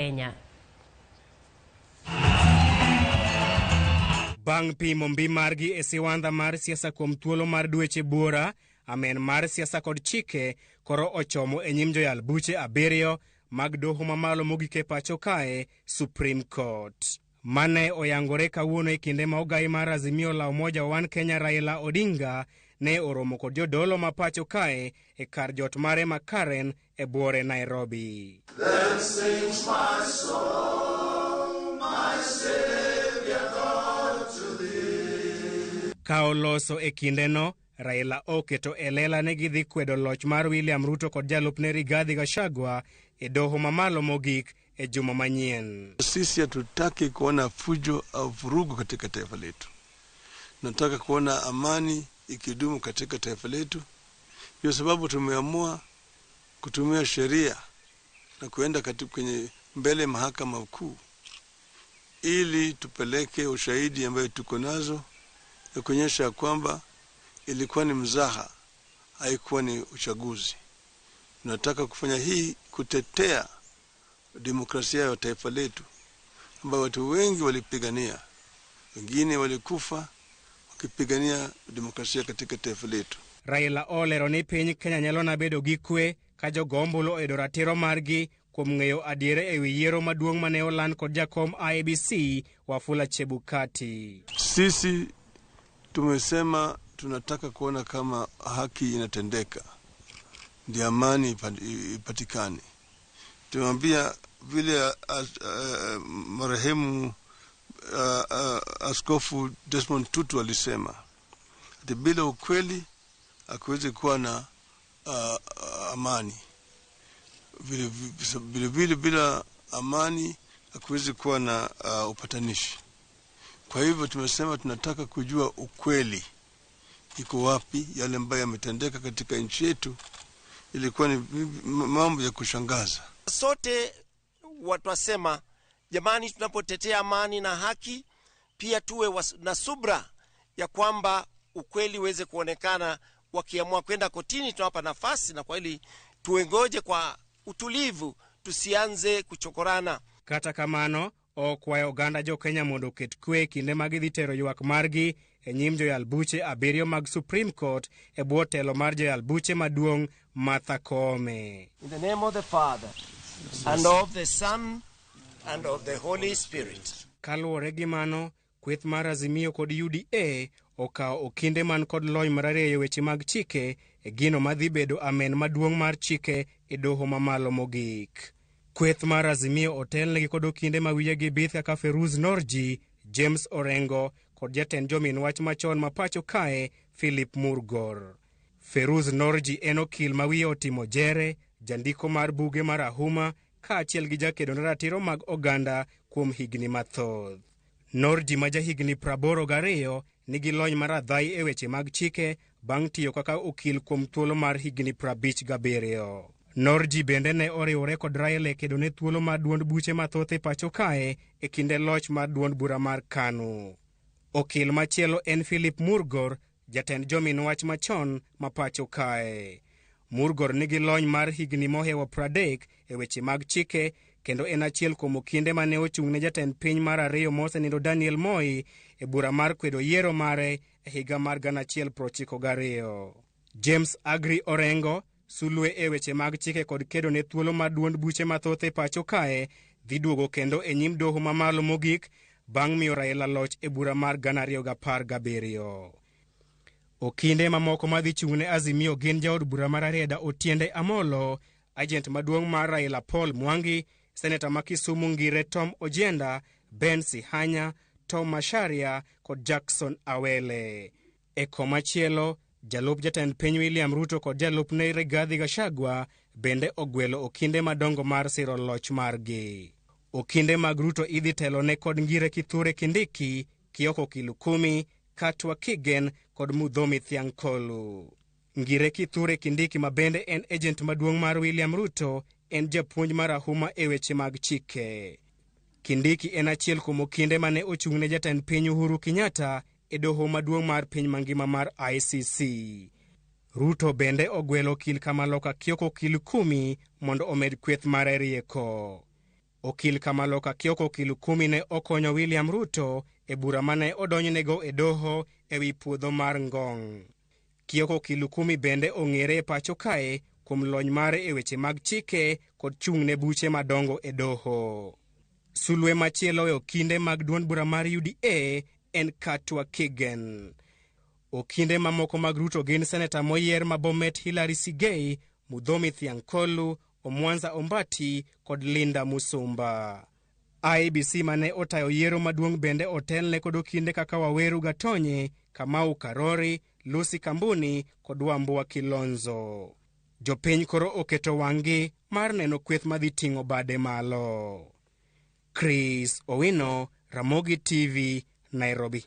Kenya. Bang' pimo mbi margi e siwandha mar siasa kuom thuolo mar dweche buora, amen mar siasa kod chike koro ochomo e nyim joyal buche abiriyo mag doho mamalo mogik e pacho kae, Supreme Court. Mane oyangore kawuono e kinde ma ogai mar Azimio la Umoja One Kenya Raila Odinga ne oromo kod jodolo ma pacho kae e kar jot mare ma Karen e buore Nairobi. Then sings my soul, my Savior God to thee. Ka oloso e kindeno, Raila oketo e lela ni gidhi kwedo loch mar William Ruto kod jalupne Rigathi Gachagua e doho mamalo mogik e juma manyien. Sisi hatutaki kuona fujo au vurugu katika taifa letu. Tunataka kuona amani ikidumu katika taifa letu. Ndio sababu tumeamua kutumia sheria na kuenda kwenye mbele mahakama kuu ili tupeleke ushahidi ambayo tuko nazo ya kuonyesha kwamba ilikuwa ni mzaha, haikuwa ni uchaguzi. Tunataka kufanya hii kutetea demokrasia ya taifa letu ambayo watu wengi walipigania, wengine walikufa wakipigania demokrasia katika taifa letu. Raila olero ni piny Kenya nyalo na bedo gi kwe ka jogo ombulu oyudo ratiro margi kuom ng'eyo adiera e wi yiero maduong' mane oland kod jakom IEBC Wafula Chebukati. Sisi tumesema tunataka kuona kama haki inatendeka, ndio amani ipatikane. Tumwambia vile marehemu Askofu Desmond Tutu alisema ati bila ukweli hakuwezi kuwa na amani. Vile vile bila amani hakuwezi kuwa na upatanishi. Kwa hivyo tumesema tunataka kujua ukweli iko wapi, yale ambayo yametendeka katika nchi yetu ilikuwa ni mambo ya kushangaza. Sote watu wasema, jamani, tunapotetea amani na haki pia tuwe na subra ya kwamba ukweli uweze kuonekana. Wakiamua kwenda kotini, tunawapa nafasi, na kwa hili tuengoje kwa utulivu, tusianze kuchokorana. Kata kamano, okwayo oganda jo Kenya mondo oket kwe kinde ma gidhi tero ywak margi e nyim joyal buche abiriyo mag Supreme Court e bwo telo mar joyal buche maduong' Martha Koome. In the name of the Father, and of the Son, and of the Holy Spirit. Kaluwore gi mano, kweth mar Azimio kod UDA okawo okinde man kod lony mararieyo weche mag chike e gino madhi bedo amen maduong' mar chike e doho mamalo mogik. Kweth mar Azimio otelnegi kod okinde ma wiyegi bith kaka Feruz Norji, James Orengo kod jatend jomin wach machon ma pacho kae Philip Murgor. Feruz Norji en okil ma wiye otimo jere, jandiko mar buge mar ahuma kaachiel gi jakedo ne ratiro mag oganda kuom higni mathoth. Norji ma jahigni 82 nigi lony mar adhai e weche mag chike bang' tiyo kaka okil kuom thuolo mar higni 57. Norji bende ne oriwore kod Raila e kedo ne thuolo mar duond buche mathoth e pacho kae e kinde loch mar duond bura mar KANU. Okil machielo en Philip Murgor, jatend jomin wach machon ma pacho kae. Murgor nigi lony mar higni mohewo 30 e weche mag chike kendo en achiel kuom okinde mane ochung' ne jatend piny mar ariyo mosenindo Daniel Moi e bura mar kwedo yiero mare e higa mar 1992. James Agri Orengo, sulwe e weche mag chike kod kedo ne thuolo mar duond buche mathoth e pacho kae, dhi duogo kendo e nyim doho mamalo mogik bang' miyo Raila loch e bura mar 2017. Okinde mamoko madhi chung' ne Azimio gin jaod bura mar Rarieda Otiende Amolo, agent maduong' mar Raila Paul Mwangi, seneta ma Kisumu Ngire Tom Ojienda, Ben Sihanya, Tom Macharia kod Jackson Awele. E komachielo, jalup jatend piny William Ruto kod jalupne Rigathi Gachagua bende ogwelo okinde madongo mar siro loch margi. Okinde mag Ruto idhi telone kod Ngire Kithure Kindiki, Kioko Kilukumi, Katwa Kigen kod Muthomi Thiankolu. Ngire Kithure Kindiki ma bende en agent maduong' mar William Ruto en japuonj mar ahuma e weche mag chike. Kindiki en achiel kuom okinde mane ochung' ne jatend piny Uhuru Kenyatta e doho maduong' mar piny mangima mar ICC. Ruto bende ogwelo okil Kamaloka Kioko Kilukumi mondo omed kweth mare rieko. Okil Kamaloka Kioko Kilukumi ne okonyo William Ruto e bura mane odonjnego e doho e wi puodho mar Ngong'. Kioko Kilukumi bende ong'ere e pacho kae kuom lony mare e weche mag chike kod chung' ne buche madongo e doho. Sulwe machielo e okinde mag duond bura mar UDA en Katwa Kigen. Okinde mamoko mag Ruto gin seneta moyier ma Bomet Hillary Sigei, Mudhomi Thiankolu, Omwanza Ombati kod Linda Musumba. IEBC mane otayo yiero maduong' bende otelne kod okinde kaka Waweru Gatonye, Kamau Karori, Lucy Kambuni kod Wambua Kilonzo. Jopiny koro oketo wang'gi mar neno kweth madhi ting'o bade malo. Chris Owino, Ramogi TV, Nairobi.